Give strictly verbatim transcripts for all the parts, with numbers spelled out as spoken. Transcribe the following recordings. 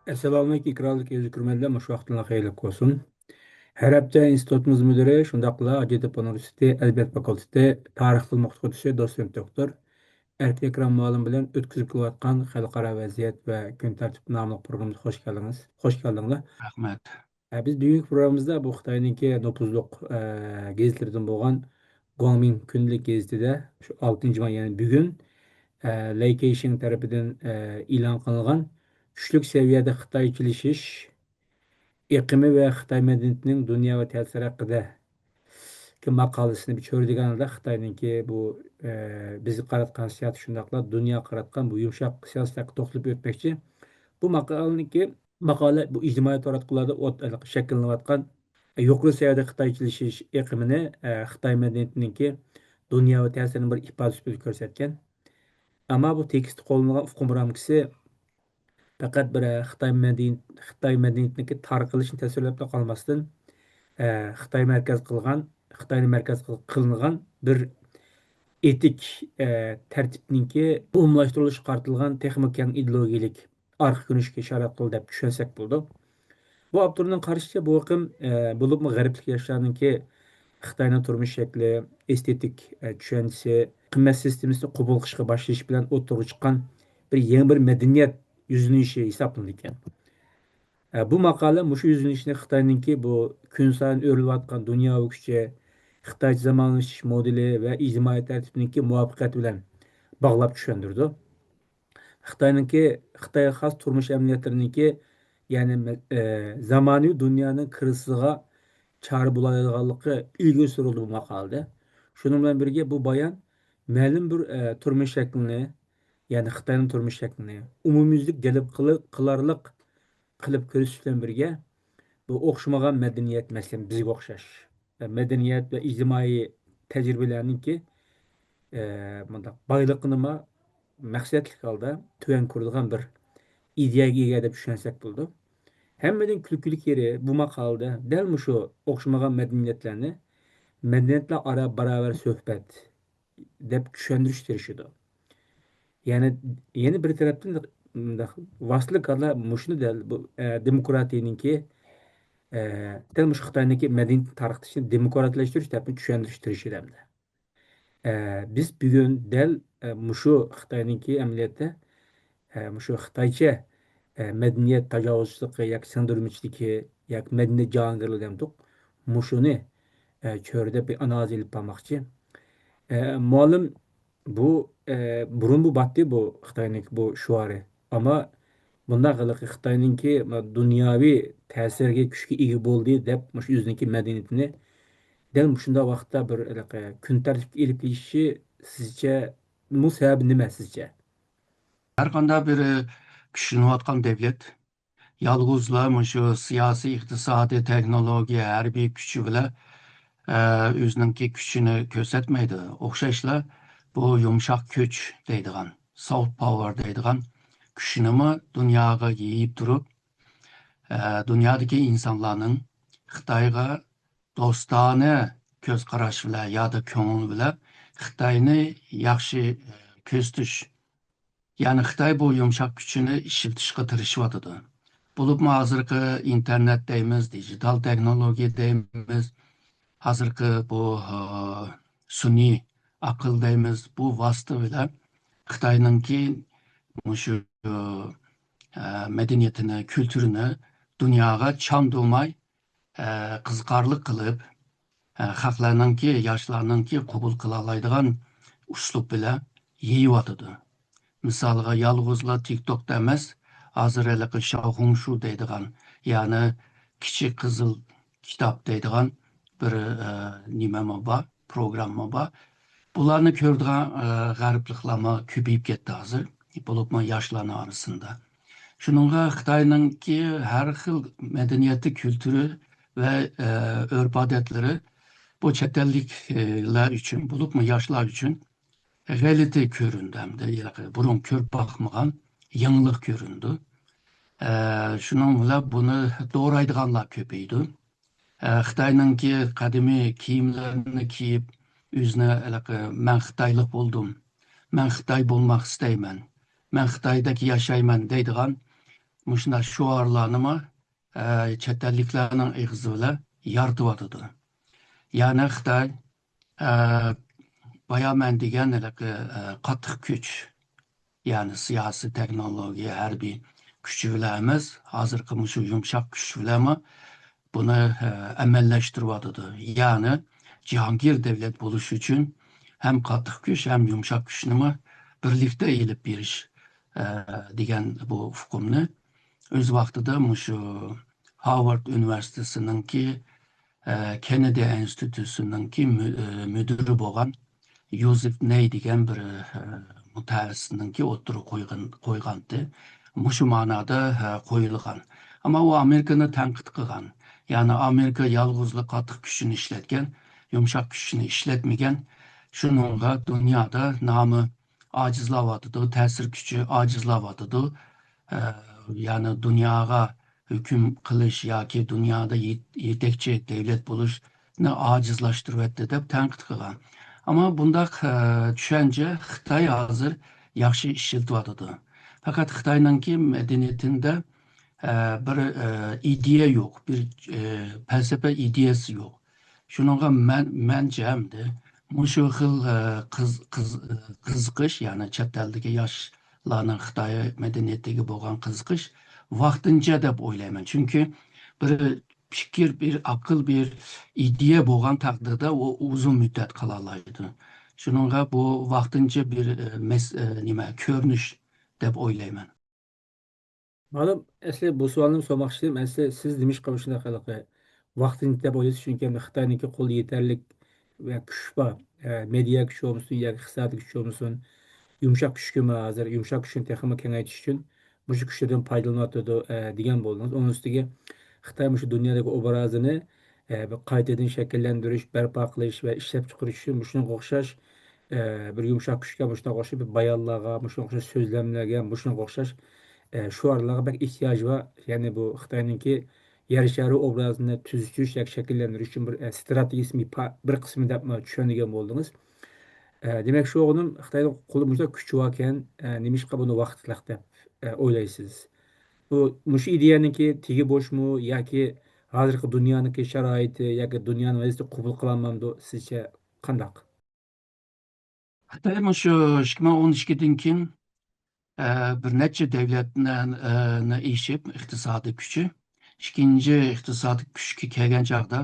ئەسسالامۇئەلەيكۇم، ئىكراملىق ئېزىز كۆرۈرمەنلەر، مۇشۇ ۋاقتىڭلار خەيرلىك بولسۇن. ھەر ھەپتە ئىنستىتۇتىمىز مۇدىرى، شۇنداقلا ھاجەتتەپە ئۇنىۋېرسىتېتى ئەدەبىيات فاكۇلتېتى تارىخ تىل ئوقۇتقۇچىسى، دوتسېنت دوكتور ئەركىن ئەكرەم مۇئەللىم بىلەن ئۆتكۈزۈپ كېلىۋاتقان خەلقئارا ۋەزىيەت ۋە كۈن تەرتىپى ناملىق پروگراممىمىزغا خوش كەلدىڭىز. خوش كەلدىڭلار. رەھمەت. ئە، بىز بۈگۈنكى پروگراممىمىزدا بۇ خىتاينىڭكى نوپۇزلۇق، ئە، گېزىتلىرىدىن بولغان گۇاڭمىڭ كۈندىلىك گېزىتىدە شۇ ئالتىنچى ماي، يەنى بۈگۈن، ئە، لەي كېيشىڭ تەرىپىدىن، ئە، ئېلان قىلىنغان كۈچلۈك سەۋىيەدە خىتايچىلىشىش ئېقىمى ۋە خىتاي مەدەنىيىتىنىڭ دۇنياغا تەسىرى ھەققىدە ماقالىسىنى بىر چۆرىدىگەندە، خىتاينىڭكى بۇ، ئە، بىزگە قاراتقان سىياسىتى، شۇنداقلا دۇنياغا قاراتقان بۇ يۇمشاق سىياسىتى ھەققىدە توختىلىپ ئۆتمەكچى. بۇ ماقالىنىڭكى ماقالە بۇ ئىجتىمائىي تاراتقۇلاردا ئوت-، شەكىللىنىۋاتقان يۇقىرى سەۋىيەدە خىتايچىلىشىش ئېقىمىنى، ئە، خىتاي مەدەنىيىتىنىڭكى دۇنياغا تەسىرىنىڭ بىر ئىپادىسى سۈپىتىدە كۆرسەتكەن. ئەمما بۇ تېكىستتە قوللىنىلغان ئۇقۇم رامكىسى پەقەت بىر، ئە، خىتاي مەدەنىيىتى، خىتاي مەدەنىيىتىنىڭكى تارقىلىشىنى تەسۋىرلەپلا قالماستىن، ئە، خىتاي مەركەز قىلغان، خىتاينى مەركەز قىل-، قىلىنغان بىر ئېتىك، ئە، تەرتىپنىڭكى ئومۇملاشتۇرۇلۇشىغا قارىتىلغان تېخىمۇ كەڭ ئىدېئولوگىيەلىك ئارقا كۆرۈنۈشكە ئىشارەت قىلدى دەپ چۈشەنسەك بولىدۇ. بۇ ئاپتورنىڭ قارىشىچە، بۇ ئېقىم، ئە، بولۇپمۇ غەربلىك ياشلارنىڭكى خىتاينىڭ تۇرمۇش شەكلى، ئېستېتىك، ئە، چۈشەنچىسى، قىممەت سىستېمىسىنى قوبۇل قىلىشقا باشلىشى بىلەن ئوتتۇرىغا چىققان بىر يېڭى بىر مەدەنىيەت يۈزلىنىشى ھېسابلىنىدىكەن. ئە، بۇ ماقالە مۇشۇ يۈزلىنىشنى خىتاينىڭكى بۇ كۈنسايىن ئۆرلىۋاتقان دۇنياۋى كۈچى، خىتايچە زامانىۋىلىشىش مودېلى ۋە ئىجتىمائىي تەرتىپنىڭكى مۇۋەپپەقىيىتى بىلەن باغلاپ چۈشەندۈرىدۇ. خىتاينىڭكى، خىتايغا خاس تۇرمۇش ئەمەلىيەتلىرىنىڭكى، يەنى، ئە، زامانىۋى دۇنيانىڭ كىرىزىسىغا چارە بولالايدىغانلىقى ئىلگىرى سۈرۈلدى بۇ ماقالىدە. شۇنىڭ بىلەن بىرگە، بۇ بايان مەلۇم بىر، ئە، تۇرمۇش شەكلىنى، يەنى خىتاينىڭ تۇرمۇش شەكلىنى ئومۇميۈزلۈك جەلپ قىلى-، قىلارلىق قىلىپ كۆرسىتىش بىلەن بىرگە، بۇ ئوخشىمىغان مەدەنىيەت، مەسىلەن، بىزگە ئوخشاش، ئە، مەدەنىيەت ۋە ئىجتىمائىي تەجرىبىلەرنىڭكى، ئە، مۇنداق بايلىقىنىمۇ مەقسەتلىك ھالدا تۆۋەن كۆرىدىغان بىر ئىدىيەگە ئىگە دەپ چۈشەنسەك بولىدۇ. ھەممىدىن كۈلكىلىك يېرى، بۇ ماقالىدە دەل مۇشۇ ئوخشىمىغان مەدەنىيەتلەرنى مەدەنىيەتلەر ئارا باراۋەر سۆھبەت دەپ چۈشەندۈرۈشكە تىرىشىدۇ. يەنى، يەنە بىر تەرەپتىن مۇنداق ۋاسىتىلىك ھالدا مۇشۇنى دەل بۇ، ئە، دېموكراتىيەنىڭكى، ئە، دەل مۇشۇ خىتاينىڭكى مەدەنىيەت تارقىتىشنى دېموكراتلاشتۇرۇش تەرىپىنى چۈشەندۈرۈشكە تىرىشىدۇ ھەمدە. ئە، بىز بۈگۈن دەل، ئە، مۇشۇ خىتاينىڭكى ئەمەلىيەتتە، ئە، مۇشۇ خىتايچە، ئە، مەدەنىيەت تاجاۋۇزچىلىقى ياكى سىڭدۈرمىچىلىكى ياكى مەدەنىيەت جاھانگىرلىقى دەمدۇق، مۇشۇنى، ئە، چۆرىدەپ بىر ئانالىز ئېلىپ بارماقچى. ئە، مۇئەللىم، بۇ، ئە، بۇرۇن بۇ باتتى بۇ خىتاينىڭكى بۇ شوئارى. ئەمما بۇنداق ھېلىقى خىتاينىڭكى دۇنياۋى تەسىرگە، كۈچكە ئىگە بولدى دەپ مۇشۇ ئۆزىنىڭكى مەدەنىيىتىنى دەل مۇشۇنداق ۋاقىتتا بىر ھېلىقى كۈن تەرتىپكە ئېلىپ كېلىشى سىزچە بۇ سەۋەبى نېمە سىزچە؟ ھەر قانداق بىر كۈچلىنىۋاتقان دەۋلەت يالغۇزلا مۇشۇ سىياسىي، ئىقتىسادىي، تېخنولوگىيە، ھەربىي كۈچى بىلەن، ئە، ئۆزىنىڭكى كۈچىنى كۆرسەتمەيدۇ. ئوخشاشلا بۇ يۇمشاق كۈچ دەيدىغان، سوفت پاۋېر دەيدىغان كۈچنىمۇ دۇنياغا يېيىپ تۇرۇپ، ئە، دۇنيادىكى ئىنسانلارنىڭ خىتايغا دوستانە كۆز قاراش بىلەن يادا كۆڭۈل بىلەن خىتاينى ياخشى، ئە، كۆزىتىش، يەنى خىتاي بۇ يۇمشاق كۈچىنى ئىشلىتىشقا تىرىشىۋاتىدۇ. بولۇپمۇ ھازىرقى ئىنتېرنېت دەيمىز، دىجىتال تېخنولوگىيە دەيمىز، ھازىرقى بۇ، ئە، سۈنئىي ئەقىل دەيمىز، بۇ ۋاسىتە بىلەن خىتاينىڭكى مۇشۇ، ئە، مەدەنىيىتىنى، كۈلتۈرىنى دۇنياغا چاندۇرماي، ئە، قىزىقارلىق قىلىپ، ئە، خەقلەرنىڭكى، ياشلارنىڭكى قوبۇل قىلالايدىغان ئۇسلۇب بىلەن يېيىۋاتىدۇ. مىسالغا، يالغۇزلا تىك توكتا ئەمەس، ھازىر ھېلىقى شاۋخۇڭشۇ دەيدىغان، يەنى كىچىك قىزىل كىتاب دەيدىغان بىر، ئە، نېمىمۇ بار، پروگرامما بار. بۇلارنى كۆرىدىغان، ئە، غەربلىكلارمۇ كۆپىيىپ كەتتى ھازىر، بولۇپمۇ ياشلارنىڭ ئارىسىدا. شۇنىڭغا خىتاينىڭكى ھەر خىل مەدەنىيەتى، كۈلتۈرى ۋە، ئە، ئۆرپ-ئادەتلىرى بۇ چەت ئەللىكلەر ئۈچۈن، بولۇپمۇ ياشلار ئۈچۈن غەلىتە كۆرۈندى ھەمدە بۇرۇن كۆرۈپ باقمىغان يېڭىلىق كۆرۈندى. ئە، شۇنىڭ بىلەن بۇنى دورايدىغانلار كۆپىيىدۇ. ئە، خىتاينىڭكى قەدىمىي كىيىملىرىنى كىيىپ، ئۆزىنى ھېلىقى «مەن خىتايلىق بولدۇم، مەن خىتاي بولماق ئىستەيمەن، مەن خىتايدەك ياشايمەن» دەيدىغان مۇشۇنداق شوئارلارنىمۇ، ئە، چەت ئەللىكلەرنىڭ ئېغىزى بىلەن يارىتىۋاتىدۇ. يەنى خىتاي، ئە، بايا مەن دېگەن ھېلىقى، ئە، قاتتىق كۈچ، يەنى سىياسىي، تېخنولوگىيە، ھەربىي كۈچى بىلەن ئەمەس، ھازىرقى مۇشۇ يۇمشاق كۈچ بىلەنمۇ بۇنى، ئە، ئەمەلىيلەشتۈرۈۋاتىدۇ. يەنى جاھانگىر دەۋلەت بولۇش ئۈچۈن ھەم قاتتىق كۈچ، ھەم يۇمشاق كۈچنىمۇ بىرلىكتە ئېلىپ بېرىش، ئە، دېگەن بۇ ئۇقۇمنى ئۆز ۋاقتىدا مۇشۇ ھارۋارد ئۇنىۋېرسىتېتىنىڭكى، ئە، كېننېدى ئىنستىتۇتىنىڭكى مۇ-، ئە، مۇدىرى بولغان يوزېف نەي دېگەن بىر، ئە، مۇتەخەسسىسنىڭكى ئوتتۇرىغا قويغان، قويغانتى. مۇشۇ مەنىدە، ئە، قويۇلغان. ئەمما ئۇ ئامېرىكىنى تەنقىد قىلغان. يەنى ئامېرىكا يالغۇزلا قاتتىق كۈچىنى ئىشلەتكەن، يۇمشاق كۈچىنى ئىشلەتمىگەن. شۇنىڭغا دۇنيادا نامى ئاجىزلاۋاتىدۇ، تەسىر كۈچى ئاجىزلاۋاتىدۇ. ئە، يەنى دۇنياغا ھۆكۈم قىلىش ياكى دۇنيادا يېت-، يېتەكچى دەۋلەت بولۇشنى ئاجىزلاشتۇرۇۋەتتى دەپ تەنقىد قىلغان. ئەمما بۇنداق، ئە، چۈشەنچە خىتاي ھازىر ياخشى ئىشلىتىۋاتىدۇ. پەقەت خىتاينىڭكى مەدەنىيىتىدە، ئە، بىر، ئە، ئىدىيە يوق، بىر، ئە، پەلسەپە ئىدىيەسى يوق. شۇنىڭغا مەن، مەنچە ئەمدى مۇشۇ خىل، ئە، قىز-، قىز-، قىزىقىش، يەنى چەت ئەلدىكى ياشلارنىڭ خىتاي مەدەنىيىتىگە بولغان قىزىقىش ۋاقتىنچە دەپ ئويلايمەن. چۈنكى بىر پىكىر، بىر ئەقىل، بىر ئىدىيە بولغان تەقدىردە ئۇ ئۇزۇن مۇددەت قالالايدۇ. شۇنىڭغا بۇ ۋاقتىنچە بىر، ئە، مەس-، ئە، نېمە، كۆرۈنۈش دەپ ئويلايمەن. مالۇم، ئەسلى بۇ سوئالنى سورىماقچى ئىدىم. ئەسلى سىز نېمىشقا مۇشۇنداق ھېلىقى ۋاقتىنچە دەپ ئويلايسىز؟ چۈنكى ئەمدى خىتاينىڭكى قولىدا يېتەرلىك ۋە كۈچ بار. ئە، مېدىيا كۈچى بولمىسۇن ياكى ئىقتىسادىي كۈچى بولمىسۇن، يۇمشاق كۈچكىمۇ ھازىر، يۇمشاق كۈچىنى تېخىمۇ كېڭەيتىش ئۈچۈن مۇشۇ كۈچلىرىدىن پايدىلىنىۋاتىدۇ، ئە، دېگەن بولدىڭىز. ئۇنىڭ ئۈستىگە خىتاي مۇشۇ دۇنيادىكى ئوبرازىنى، ئە، بىر قايتىدىن شەكىللەندۈرۈش، بەرپا قىلىش ۋە ئىشلەپچىقىرىش ئۈچۈن مۇشۇنىڭغا ئوخشاش، ئە، بىر يۇمشاق كۈچكە، مۇشۇنىڭغا ئوخشاش بىر بايانلارغا، مۇشۇنىڭغا ئوخشاش سۆزلەملەرگە، مۇشۇنىڭغا ئوخشاش، ئە، شوئارلارغا بەك ئېھتىياجى بار. يەنى بۇ خىتاينىڭكى يەر شارى ئوبرازىنى تۈزىتىش ياكى شەكىللەندۈرۈش ئۈچۈن بىر، ئە، ستراتېگىيىسى بىر قىسمى دەپ چۈشەندۈرگەن بولدىڭىز. ئە، دېمەك، شۇ ئۇنىڭ خىتاينىڭ قولىدا مۇشۇنداق كۈچى باركەن، ئە، نېمىشقا بۇنى ۋاقىتلىق دەپ، ئە، ئويلايسىز؟ بۇ، مۇشۇ ئىدىيەنىڭكى تېگى بوشمۇ ياكى ھازىرقى دۇنيانىڭكى شارائىتى ياكى دۇنيانىڭ ۋەزىيىتى قوبۇل قىلالمامدۇ؟ سىزچە قانداق؟ خىتاي مۇشۇ ئىككى مىڭ ئون ئىككىدىن كېيىن، ئە، بىر نەچچە دەۋلەتنى، ئە، نى ئېشىپ، ئىقتىسادىي كۈچى، ئىككىنچى ئىقتىسادىي كۈچكە كەلگەن چاغدا،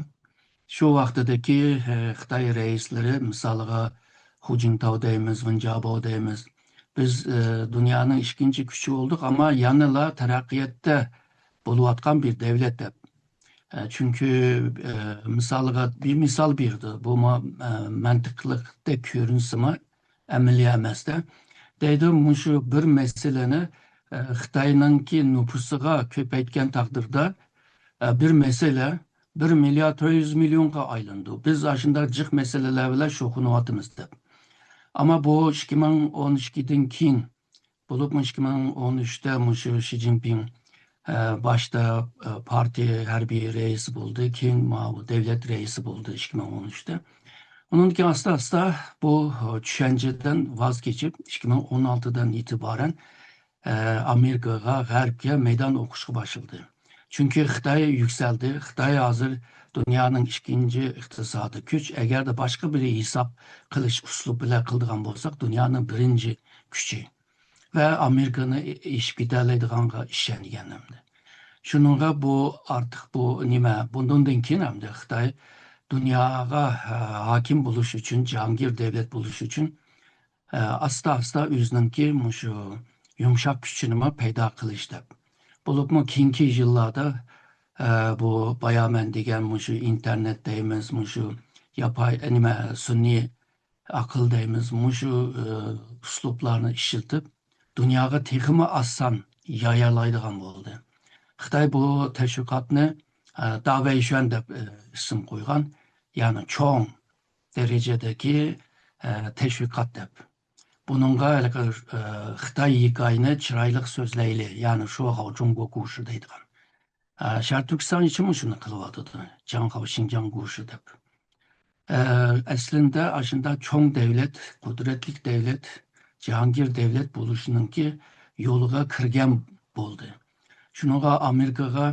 شۇ ۋاقتىدىكى، ئە، خىتاي رەئىسلىرى، مىسالىغا، خۇ جىنتاۋ دەيمىز، ۋېن جياباۋ دەيمىز. بىز، ئە، دۇنيانىڭ ئىككىنچى كۈچى بولدۇق، ئەمما يەنىلا تەرەققىياتتا بولۇۋاتقان بىر دەۋلەت دەپ. ئە، چۈنكى، ئە، مىسالىغا بىر مىسال بېرىدۇ. بۇمۇ، ئە، مەنتىقلىقتەك كۆرۈنسىمۇ، ئەمەلىي ئەمەستە. دەيدۇ، مۇشۇ بىر مەسىلىنى، ئە، خىتاينىڭكى نوپۇسىغا كۆپەيتكەن تەقدىردە، ئە، بىر مەسىلە بىر مىليارد تۆت يۈز مىليونغا ئايلىنىدۇ. بىز ئاشۇنداق جىق مەسىلىلەر بىلەن شۇغۇللىنىۋاتىمىز دەپ. ئەمما بۇ ئىككى مىڭ ئون ئىككىدىن كېيىن، بولۇپمۇ ئىككى مىڭ ئون ئۈچتە مۇشۇ شى جىنپىڭ، ئە، باشتا، ئە، پارتىيە ھەربىي رەئىسى بولدى، كېيىن ماۋۇ دەۋلەت رەئىسى بولدى ئىككى مىڭ ئون ئۈچتە. ئۇنىڭدىن كېيىن ئاستا-ئاستا بۇ، ئە، چۈشەنچىدىن ۋاز كېچىپ، ئىككى مىڭ ئون ئالتىدىن ئېتىبارەن، ئە، ئامېرىكىغا، غەربكە مەيدان ئوقۇشقا باشلىدى. چۈنكى خىتاي يۈكسەلدى. خىتاي ھازىر دۇنيانىڭ ئىككىنچى ئىقتىسادىي كۈچ. ئەگەردە باشقا بىر ھېساب قىلىش ئۇسلۇبى بىلەن قىلىدىغان بولساق، دۇنيانىڭ بىرىنچى كۈچى. ۋە ئامېرىكىنى ئېشىپ كېتەلەيدىغانغا ئىشەنگەن ئەمدى. شۇنىڭغا بۇ ئارتۇق بۇ نېمە، بۇندىن كېيىن ئەمدى خىتاي دۇنياغا، ھە، ھاكىم بولۇش ئۈچۈن، جاھانگىر دەۋلەت بولۇش ئۈچۈن، ھە، ئاستا-ئاستا ئۆزىنىڭكى مۇشۇ يۇمشاق كۈچىنىمۇ پەيدا قىلىش دەپ. بولۇپمۇ كېيىنكى يىللاردا، ھە، بۇ بايا مەن دېگەن مۇشۇ ئىنتېرنېت دەيمىز، مۇشۇ ياپاي، نېمە، سۈنئىي ئەقىل دەيمىز، مۇشۇ، ئە، ئۇسلۇبلارنى ئىشلىتىپ، دۇنياغا تېخىمۇ ئاسان يايالايدىغان بولدى. خىتاي بۇ تەشۋىقاتنى، ئە، داۋەيشۈەن دەپ، ئە، ئىسىم قويغان، يەنى چوڭ دەرىجىدىكى، ئە، تەشۋىقات دەپ. بۇنىڭغا ھېلىقى، ئە، خىتاي ھېكايىنى چىرايلىق سۆزلەيلى، يەنى شۇ خاۋ جۇڭگو گوشى دەيدىغان. ئە، شەرقىي تۈركىستان ئىچىمۇ شۇنى قىلىۋاتىدۇ. جاڭخاۋ شىنجاڭ گوشى دەپ. ئە، ئەسلىندە ئاشۇنداق چوڭ دەۋلەت، قۇدرەتلىك دەۋلەت، جاھانگىر دەۋلەت بولۇشنىڭكى يولىغا كىرگەن بولدى. شۇنىڭغا ئامېرىكىغا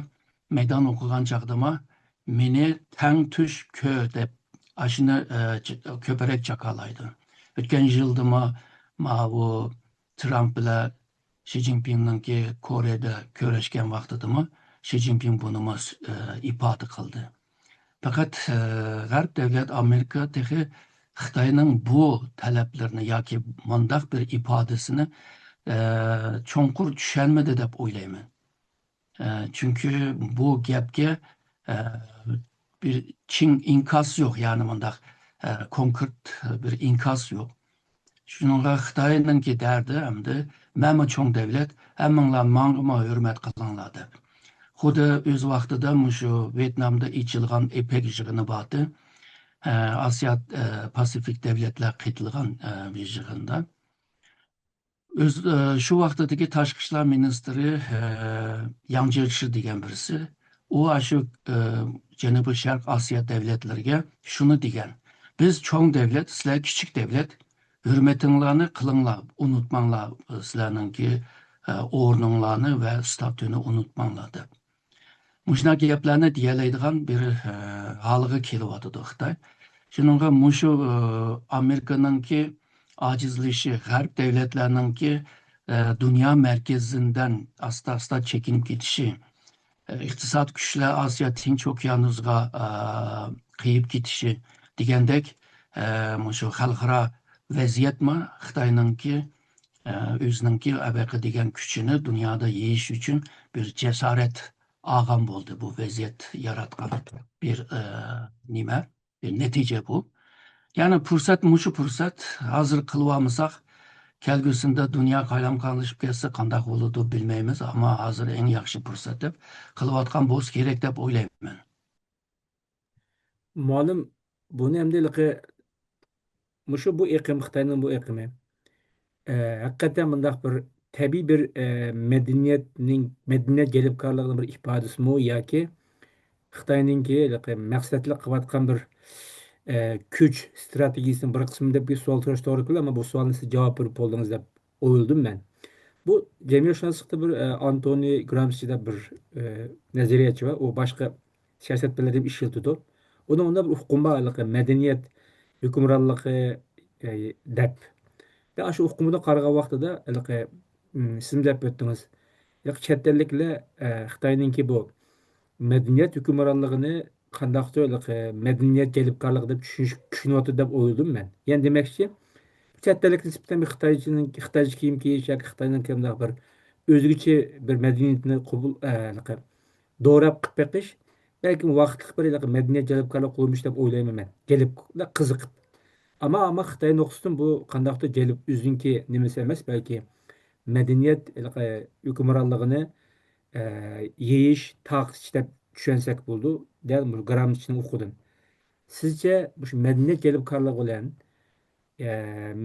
مەيدان ئوقۇغان چاغدىمۇ مېنى تەڭ تۈش كۆر دەپ، ئاشۇنى، ئە، چ-، كۆپرەك چاكالايدۇ. ئۆتكەن يىلدىمۇ ماۋۇ ترامپ بىلەن شى جىنپىڭنىڭكى كورېيەدە كۆرۈشكەن ۋاقتىدىمۇ شى جىنپىڭ بۇنىمۇ، ئە، ئىپادە قىلدى. پەقەت، ئە، غەرب دەۋلەت ئامېرىكا تېخى خىتاينىڭ بۇ تەلەپلىرىنى ياكى مۇنداق بىر ئىپادىسىنى، ئە، چوڭقۇر چۈشەنمىدى دەپ ئويلايمەن. ئە، چۈنكى بۇ گەپكە، ئە، بىر چىڭ ئىنكاس يوق، يەنى مۇنداق، ئە، كونكرېت بىر ئىنكاس يوق. شۇنىڭغا خىتاينىڭكى دەردى ئەمدى، مەنمۇ چوڭ دەۋلەت، ھەممىڭلار ماڭىمۇ ھۆرمەت قىلىڭلار دەپ. خۇددى ئۆز ۋاقتىدا مۇشۇ ۋيېتنامدا ئېچىلغان ئېپەك يىغىنى بارتى. ئە، ئاسىيا، ئە، پاسىفىك دەۋلەتلەر قېتىلغان، ئە، بىر يىغىندا. ئۆز، ئە، شۇ ۋاقتىدىكى تاشقى ئىشلار مىنىستىرى، ئە، ياڭ جيېچى دېگەن بىرسى، ئۇ ئاشۇ، ئە، جەنۇبىي شەرق ئاسىيا دەۋلەتلىرىگە شۇنى دېگەن: «بىز چوڭ دەۋلەت، سىلەر كىچىك دەۋلەت، ھۆرمىتىڭلارنى قىلىڭلار، ئۇنتۇماڭلار، سىلەرنىڭكى، ئە، ئورنۇڭلارنى ۋە ستاتۇنى ئۇنتۇماڭلار» دەپ. مۇشۇنداق گەپلەرنى دېيەلەيدىغان بىر، ئە، ھالغا كېلىۋاتىدۇ خىتاي. شۇنىڭغا مۇشۇ، ئە، ئامېرىكىنىڭكى ئاجىزلىشى، غەرب دەۋلەتلەرنىڭكى، ئە، دۇنيا مەركىزىدىن ئاستا-ئاستا چېكىنىپ كېتىشى، ئە، ئىقتىساد كۈچلەر ئاسىيا تىنچ ئوكيانۇسىغا، ئە، قېيىپ كېتىشى دېگەندەك، ئە، مۇشۇ خەلقئارا ۋەزىيەتمۇ خىتاينىڭكى، ئە، ئۆزىنىڭكى ئەبەقە دېگەن كۈچىنى دۇنيادا يېيىش ئۈچۈن بىر جاسارەت ئالغان بولدى. بۇ ۋەزىيەت ياراتقان بىر، ئە، نېمە، بىر نەتىجە بۇ. يەنى پۇرسەت، مۇشۇ پۇرسەت، ھازىر قىلىۋالمىساق، كەلگۈسىدە دۇنيا قالايمىقانلىشىپ كەتسە قانداق بولىدۇ بىلمەيمىز، ئەمما ھازىر ئەڭ ياخشى پۇرسەت دەپ قىلىۋاتقان بولسا كېرەك دەپ ئويلايمەن. مۇئەللىم، بۇنى ئەمدى ھېلىقى مۇشۇ بۇ ئېقىم، خىتاينىڭ بۇ ئېقىمى، ئە، ھەقىقەتەن مۇنداق بىر تەبىئىي بىر، ئە، مەدەنىيەتنىڭ، مەدەنىيەت جەلپكارلىقىنىڭ بىر ئىپادىسىمۇ ياكى خىتاينىڭكى ھېلىقى مەقسەتلىك قىلىۋاتقان بىر، ئە، كۈچ ستراتېگىيىسىنىڭ بىر قىسمى دەپ بىر سوئال سوراش توغرا كېلىدۇ، ئەمما بۇ سوئالنى سىز جاۋاب بېرىپ بولدىڭىز دەپ ئويلىدىم مەن. بۇ جەمئىيەتشۇناسلىقتا بىر، ئە، ئانتونى گرامسچى دەپ بىر، ئە، نەزەرىيەچى بار. ئۇ باشقا سىياسەتپەنلەر دە ئىشلىتىدۇ. ئۇنىڭ ئۇنداق بىر ئۇقۇمى بار، ھېلىقى مەدەنىيەت ھۆكۈمرانلىقى، ئە، دەپ. ۋە ئاشۇ ئۇقۇمىدا قارىغان ۋاقتىدا ھېلىقى، ئىم، سىزمۇ دەپ ئۆتتىڭىز. ھېلىقى چەت ئەللىكلەر، ئە، خىتاينىڭكى بۇ مەدەنىيەت ھۆكۈمرانلىقىنى قانداقتۇر ھېلىقى مەدەنىيەت جەلپكارلىقى دەپ چۈشىنىش، چۈشىنىۋاتىدۇ دەپ ئويلىدىم مەن. يەنى دېمەكچى، چەت ئەللىككە نىسبەتەن بىر خىتايچىنىڭ، خىتايچە كىيىم كىيىش ياكى خىتاينىڭ قانداق بىر ئۆزگىچە بىر مەدەنىيىتىنى قوبۇل، ئە، ھېلىقى دوراپ قىلىپ بېقىش، بەلكىم ۋاقىتلىق بىر ھېلىقى مەدەنىيەت جەلپكارلىق قىلمىش دەپ ئويلايمەن مەن. جەلپ، قىزىقىپ. ئەمما، ئەمما خىتاي نۇقتىسىدىن بۇ قانداقتۇر جەلپ ئۆزىنىڭكى نېمىسى ئەمەس، بەلكى مەدەنىيەت ھېلىقى ھۆكۈمرانلىقىنى، ئە، يېيىش، تارقىتىش دەپ چۈشەنسەك بولىدۇ، دەل مۇشۇ گرامسچىنىڭ ئۇقىدىن. سىزچە مۇشۇ مەدەنىيەت جەلپكارلىقى بىلەن، ئە،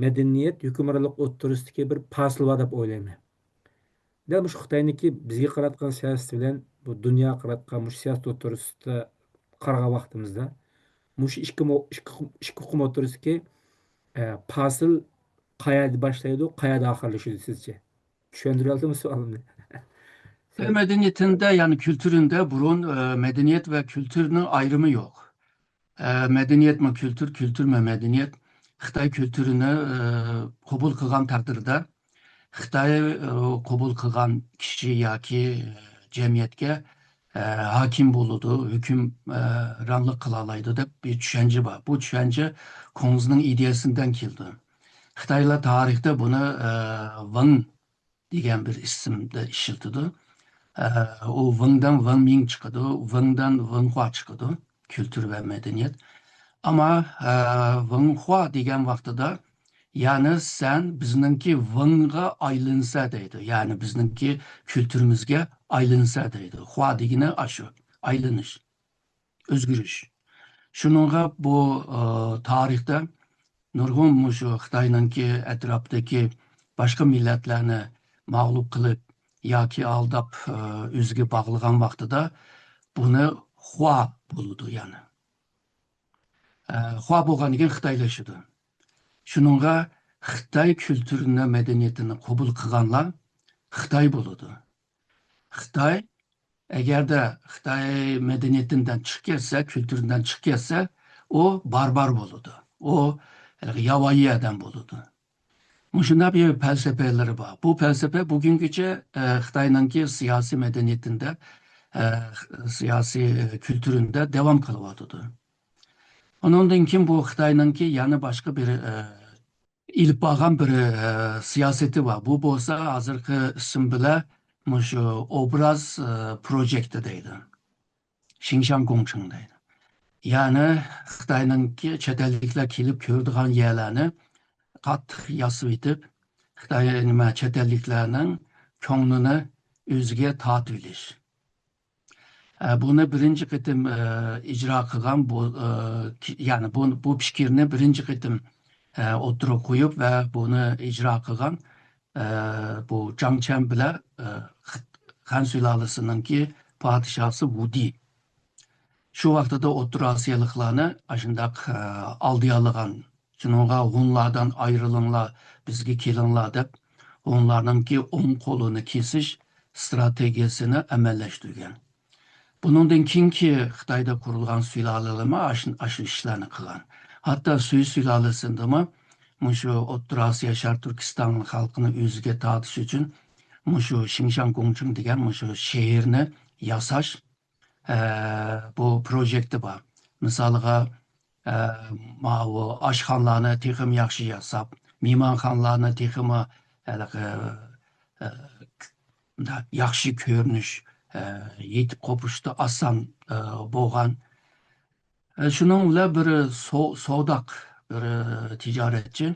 مەدەنىيەت ھۆكۈمرانلىق ئوتتۇرىسىدىكى بىر پاسىل بار دەپ ئويلايمەن. دەل مۇشۇ خىتاينىڭكى بىزگە قاراتقان سىياسىتى بىلەن بۇ دۇنياغا قاراتقان مۇشۇ سىياسەت ئوتتۇرىسىدا قارىغان ۋاقتىمىزدا، مۇشۇ ئىككى مو-، ئىككى، ئىككى ئۇقۇم ئوتتۇرىسىدىكى، ئە، پاسىل قەيەردە باشلايدۇ، قەيەردە ئاخىرلىشىدۇ سىزچە؟ چۈشەندۈرەلدىممۇ سوئالىمنى؟ خىتاي مەدەنىيىتىدە، يەنى كۈلتۈرىدە بۇرۇن، ئە، مەدەنىيەت ۋە كۈلتۈرنىڭ ئايرىمى يوق. ئە، مەدەنىيەتمۇ كۈلتۈر، كۈلتۈرمۇ مەدەنىيەت. خىتاي كۈلتۈرىنى، ئە، قوبۇل قىلغان تەقدىردە، خىتاي، ئە، قوبۇل قىلغان كىشى ياكى جەمئىيەتكە، ئە، ھاكىم بولىدۇ، ھۆكۈمرانلىق قىلالايدۇ دەپ بىر چۈشەنچە بار. بۇ چۈشەنچە كۇڭزىنىڭ ئىدىيەسىدىن كېلىدۇ. خىتايلار تارىختا بۇنى، ئە، ۋېڭ دېگەن بىر ئىسىمدا ئىشلىتىدۇ. ئە، ئۇ ۋېڭدىن ۋېڭمىڭ چىقىدۇ، ۋېڭدىن ۋېڭخۇا چىقىدۇ، كۈلتۈر ۋە مەدەنىيەت. ئەمما، ئە، ۋېڭخۇا دېگەن ۋاقتىدا، يەنى سەن بىزنىڭكى ۋېڭغا ئايلىنىسەن دەيدۇ. يەنى بىزنىڭكى كۈلتۈرىمىزگە ئايلىنىسەن دەيدۇ. خۇا دېگىنى ئاشۇ، ئايلىنىش. ئۆزگىرىش. شۇنىڭغا بۇ، ئى، تارىختا نۇرغۇن مۇشۇ خىتاينىڭكى ئەتراپىدىكى باشقا مىللەتلەرنى مەغلۇپ قىلىپ ياكى ئالداپ، ئى، ئۆزىگە باغلىغان ۋاقتىدا بۇنى خۇا بولىدۇ يەنى. ئى، خۇا بولغاندىن كېيىن خىتايلىشىدۇ. شۇنىڭغا خىتاي كۈلتۈرىنى، مەدەنىيىتىنى قوبۇل قىلغانلار خىتاي بولىدۇ. خىتاي، ئەگەردە خىتاي مەدەنىيىتىندىن چىقىپ كەتسە، كۈلتۈرىدىن چىقىپ كەتسە، ئۇ باربار بولىدۇ. ئۇ ھېلىقى ياۋايى ئادەم بولىدۇ. مۇشۇنداق بىر پەلسەپىلىرى بار. بۇ پەلسەپە بۈگۈنگىچە، ئە، خىتاينىڭكى سىياسىي مەدەنىيىتىندە، ئە، سىياسىي، ئە، كۈلتۈرىندە داۋام قىلىۋاتىدۇ. ئۇنىڭدىن كېيىن بۇ خىتاينىڭكى يەنە باشقا بىر، ئە، ئېلىپ بارغان بىر، ئە، سىياسىتى بار. بۇ بولسا ھازىرقى ئىسىم بىلەن مۇشۇ ئوبراز، ئە، پروجېكتى دەيدۇ. شىڭشاڭ گوڭچىڭ دەيدۇ. يەنى خىتاينىڭكى چەت ئەللىكلەر كېلىپ كۆرىدىغان يەرلەرنى قاتتىق ياسىۋېتىپ، خىتاي، نېمە، چەت ئەللىكلەرنىڭ كۆڭلىنى ئۆزىگە تارتىۋېلىش. ئە، بۇنى بىرىنچى قېتىم، ئە، ئىجرا قىلغان بۇ، ئە، كى-، يەنى بۇ، بۇ پىكىرنى بىرىنچى قېتىم، ئە، ئوتتۇرىغا قويۇپ ۋە بۇنى ئىجرا قىلغان، ئە، بۇ جاڭ چيەن بىلەن، ئە، خىت-، خەن سۇلالىسىنىڭكى پادىشاھسى ۋۇدى. شۇ ۋاقتىدا ئوتتۇرا ئاسىيالىقلارنى ئاشۇنداق، ئە، ئالدىيالىغان، شۇنىڭغا ھونلاردىن ئايرىلىڭلار، بىزگە كېلىڭلار دەپ، ھونلارنىڭكى ئوڭ قولىنى كېسىش ئىستراتېگىيەسىنى ئەمەللەشتۈرگەن. بۇنىڭدىن كېيىنكى خىتايدا قۇرۇلغان سۇلالىلەرمۇ ئاش-، ئاشۇ ئىشلارنى قىلغان. ھەتتا سۈي سۇلالىسىدىمۇ مۇشۇ ئوتتۇرا ئاسىيا، شەرقىي تۈركىستان خەلقىنى ئۆزىگە تارتىش ئۈچۈن مۇشۇ شىڭشاڭ گوڭچىڭ دېگەن مۇشۇ شەھەرنى ياساش، ئە، بۇ پروژېكتى بار. مىسالغا، ئە، ماۋۇ ئاشخانىلارنى تېخىمۇ ياخشى ياساپ، مېھمانخانىلارنى تېخىمۇ ھېلىقى، ئە، ياخشى كۆرۈنۈش، ئە، يېتىپ قوپۇشتا ئاسان، ئە، بولغان. ئە، شۇنىڭ بىلەن بىر سو-، سوداق، بىر، ئە، تىجارەتچى،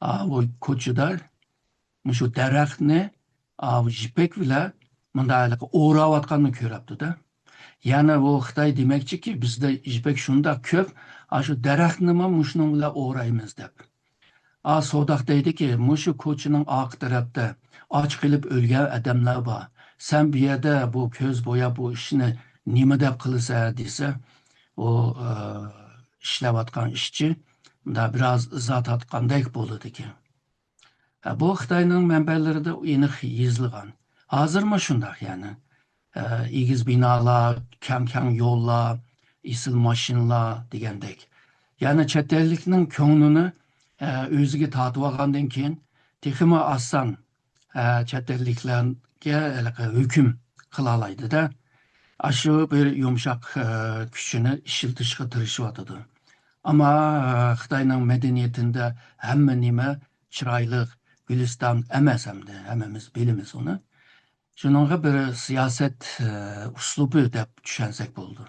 ئا، بۇ كوچىدا مۇشۇ دەرەخنى، ئا، يىپەك بىلەن مۇنداق ھېلىقى ئوراۋاتقاننى كۆرۈپتۇ-دە. يەنى بۇ خىتاي دېمەكچىكى، بىزدە يىپەك شۇنداق كۆپ، ئاشۇ دەرەخنىمۇ مۇشۇنىڭ بىلەن ئورايمىز دەپ. ئا، سوداق دەيدىكى، مۇشۇ كوچىنىڭ ئارقا تەرەپتە ئاچ قېلىپ ئۆلگەن ئادەملەر بار. سەن بۇ يەردە بۇ كۆز بوياپ بۇ ئىشنى نېمە دەپ قىلىسەن دېسە، ئۇ، ئە، ئىشلەۋاتقان ئىشچى مۇنداق بىراز ئىزا تارتقاندەك بولىدىكەن. ئە، بۇ خىتاينىڭ مەنبەلىرىدە ئېنىق يېزىلغان. ھازىرمۇ شۇنداق يەنى. ئە، ئېگىز بىنالار، كەڭ-كەڭ يوللار، ئېسىل ماشىنىلار دېگەندەك. يەنى چەت ئەللىكنىڭ كۆڭلىنى، ئە، ئۆزىگە تارتىۋالغاندىن كېيىن تېخىمۇ ئاسان، ئە، چەت ئەللىكلەرگە ھېلىقى ھۆكۈم قىلالايدۇ-دە. ئاشۇ بىر يۇمشاق، ئە، كۈچىنى ئىشلىتىشقا تىرىشىۋاتىدۇ. ئەمما، ئە، خىتاينىڭ مەدەنىيىتىندە ھەممە نېمە چىرايلىق، گۈلىستان ئەمەس ئەمدى، ھەممىمىز بىلىمىز ئۇنى. شۇنىڭغا بىر سىياسەت، ئە، ئۇسلۇبى دەپ چۈشەنسەك بولىدۇ.